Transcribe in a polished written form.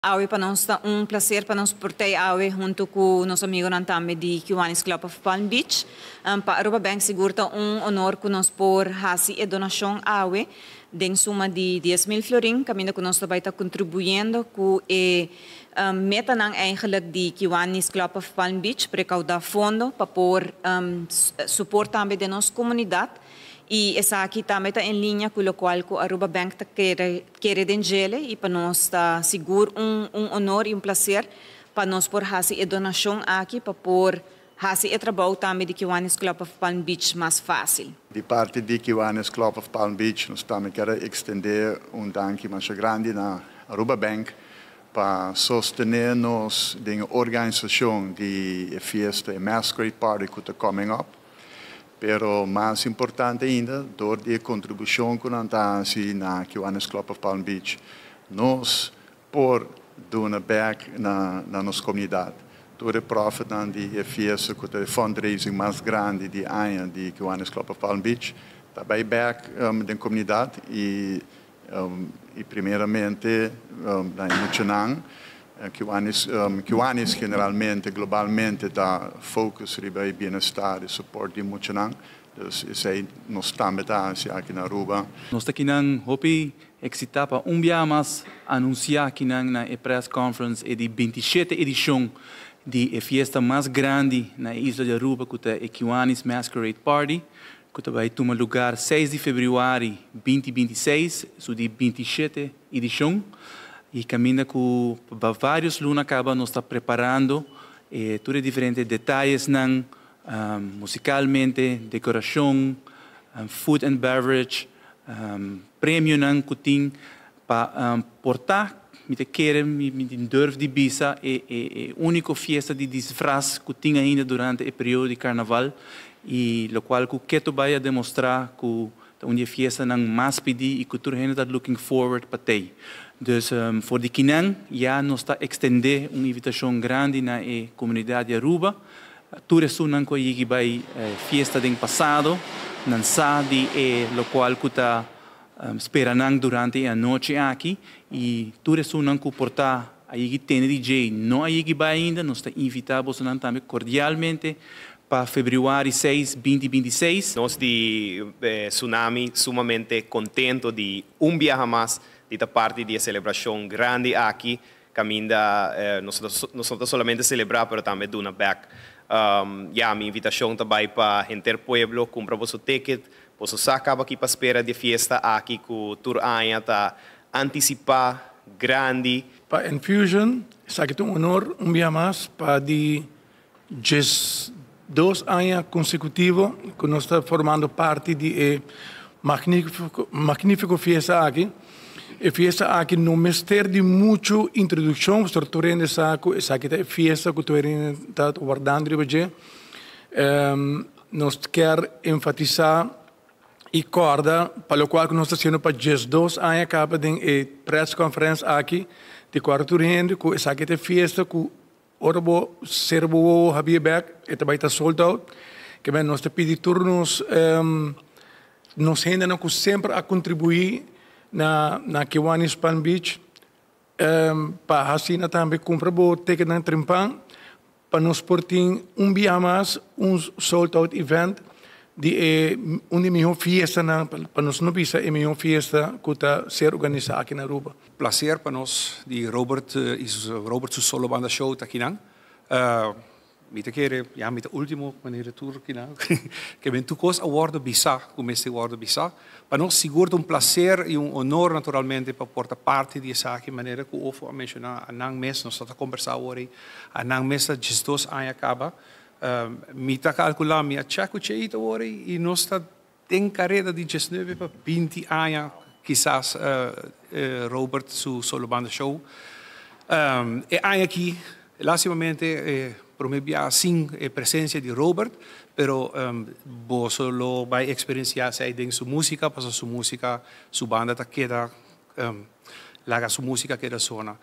Awe pa nos ta un placer pa nos por ta awe hunto cu nos amigonan tambe di Kiwanis Club of Palm Beach. Pa Aruba Bank sigur ta un honor cu nos por haci e donacion awe den suma di 10 mil florin, caminda cu nos tambe ta contribuyendo cu e metanan eigenlijk di Kiwanis Club of Palm Beach, recauda fondo pa por support tambe di nos comunidad. Y esaki tambe ta in linea cu loke cu Aruba Bank ta kere den dje y pa nos ta sigur un honor y un placer pa nos por haci e donacion aki pa por haci e trabou tambe di Kiwanis Club of Palm Beach mas facil. Di parti di Kiwanis Club of Palm Beach, nos tambe kier extende un danki mas grandi na Aruba Bank pa sostene nos den organisacion di fiesta e Masquerade Party cu ta coming up. Pero mas importante ainda, door di contribucion cu nan ta na Kiwanis Club of Palm Beach, nos por duna back na nos comunidad. Tur e profit di fiesta cu e fundraising mas grandi di aña di Kiwanis Club of Palm Beach, ta bay back den comunidad y primeramente na muchanan. Kiwanis generalmente, globalmente, ta focus riba e bienestar y support di muchanan. Dus esey nos tambe ta aki na Aruba. Nos ta akinan hopi excita pa un biaha mas anuncia akinan na press conference e di 27 edicion di e fiesta mas grandi na isla di Aruba, cu ta e Kiwanis Masquerade Party, cu ta bay tuma lugar 6 di februari 2026, su di 27 edicion. Y caminda cu varios luna caba nos ta preparando tur diferente detayenan, musicalmente, decoracion, food and beverage, premionan cu tin pa por ta, mi ta kere, mi durf di bisa, e unico fiesta di disfraz cu tin ainda durante e periodo di carnaval y loke cu ta bay demostra cu un di e fiestanan mas pidi y cu tur hende ta looking forward pa te. Dus for di akinan, ya nos ta extende un invitacion grandi na e comunidad di Aruba. Tur esunnan cu a bay fiesta den pasado, nan sa di e loke cu ta spera nan durante e anochi aki y tur esunnan cu por ta a tende DJ no a bay ainda, nos ta invita boso tambe cordialmente pa februari 6, 2026. Nos di Tsunami sumamente contento di un biaha mas di parti di celebracion grandi aki, caminda nos no ta solamente celebra, pero tambe duna back. Ya, mi invitacion tambe pa henter pueblo, cumpra bo ticket, bo sa caba aki pa spera di fiesta aki cu tur aña ta anticipa grandi. Pa Enfusion, esaki ta un honor un biaha mas pa di 12 aña consecutivo cu nos ta formando parti di e magnifico, magnifico fiesta aki. E fiesta aki no mester di mucho introduccion, tur hende sa cu esaki ta e fiesta cu tur ta wardando. Nos kier enfatisa y corda pa loke nos ta haciendo pa 12 aña caba den e press conference aki di cuarto hende cu esaki ta e fiesta cu ora bo cera bo habri back e tambe ta sold out, kiermen nos ta pidi tur nos hendenan cu semper a contribui na Kiwanis Palm Beach pa asina tambe cumpra bo ticket nan trempan pa nos por tin un biaha mas un sold out event di un di miho fiestanan, pa nos no bisa e miho fiesta cu ta ser organisa aki na Aruba. Placer pa nos di Robert y Robert su solo banda show ta akinan. Mi ta kere, ja, mi ta ultimo manera tur akinan. Kiermen tur cos a wordo bisa, cuminsa wordo bisa. Pa nos sigur un placer y un honor naturalmente pa por ta parti di esaki, manera cu Ofo a menciona, nan mes nos ta conversa awor, a nan mes 12 aña caba. Mi ta calcula, mi a check e awor y nos ta den careda di 19 pa 20 aña, kisas Robert su solo banda show. E aña aki, lastimamente, prome sin presencia di Robert, pero bo lo bay experiencia den su musica, pasobra su musica, su banda ta keda, laga su musica keda sona.